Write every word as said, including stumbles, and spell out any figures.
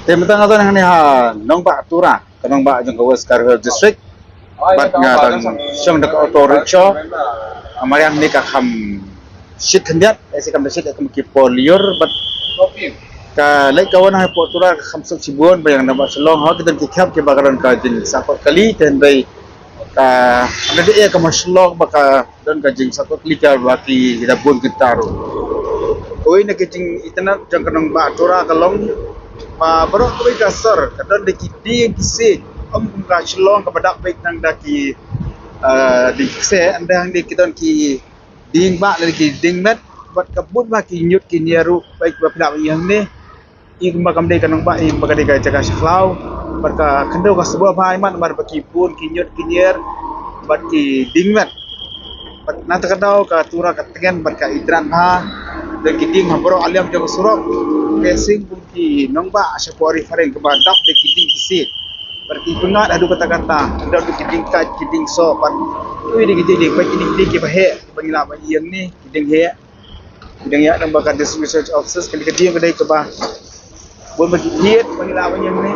Te mynta nga don hangne ha Nongbah Tura, ka nongbah jong ka West Garo Hills District. Bad nga dang shong da ka auto rickshaw. Ka mariang ne ka kham shit khyndiat, eh, shi kham da shit, eh, kum ki por lyiur, bad ka leit ka wan ha Nongbah Tura ka kham suk shibun, ba ïa nongbah Shillong ha ki don ki khep kiba ka don ka jingsahkot kali, te hynrei ka, hynrei ka ma Shillong ba ka don ka jingsahkot kali ka ba ki da bun kita ruh. Kawei na ki jingitynnad jong ka nongbah Tura ka long ba baroh kawei ka sor ka don da ki dieng ki siej, ym kum ka Shillong kaba dap beit nang da ki, eh, dieng ki siej, ynda hangne ki don ki dieng bah lane ki dieng met, bad ka bun bah ki ñiut ki ñier ruh, bad ba phi lah ban ïohi hangne. I kumba kam dei ka nongbah, i kumba ka dei ka jaka shakhlaw, bad ka khyndew ka sngewbha imat namar ba ki bun ki ñiut ki ñier bad ki dieng met. Bad na kata ka daw ka Tura ka tngen bad ka itynnad bha. Don ki dieng ha baroh aliam jong ka surok. Ka sing kum ki nongbah sha pori phareng kaba dap da ki dieng ki siej. Bad ki pyngngad haduh katta katta, dap da ki dieng kait, ki dieng soh, bad kiwei de ki dieng, bad ki dieng, dieng kiba heh ba ngi lah ban ïohi hangne, ki dieng heh. Ki dieng heh, nang ba ka District Research Officers, ka dieng ka dei kaba bun ba ki thied ba ngi lah ban ïohi hangne.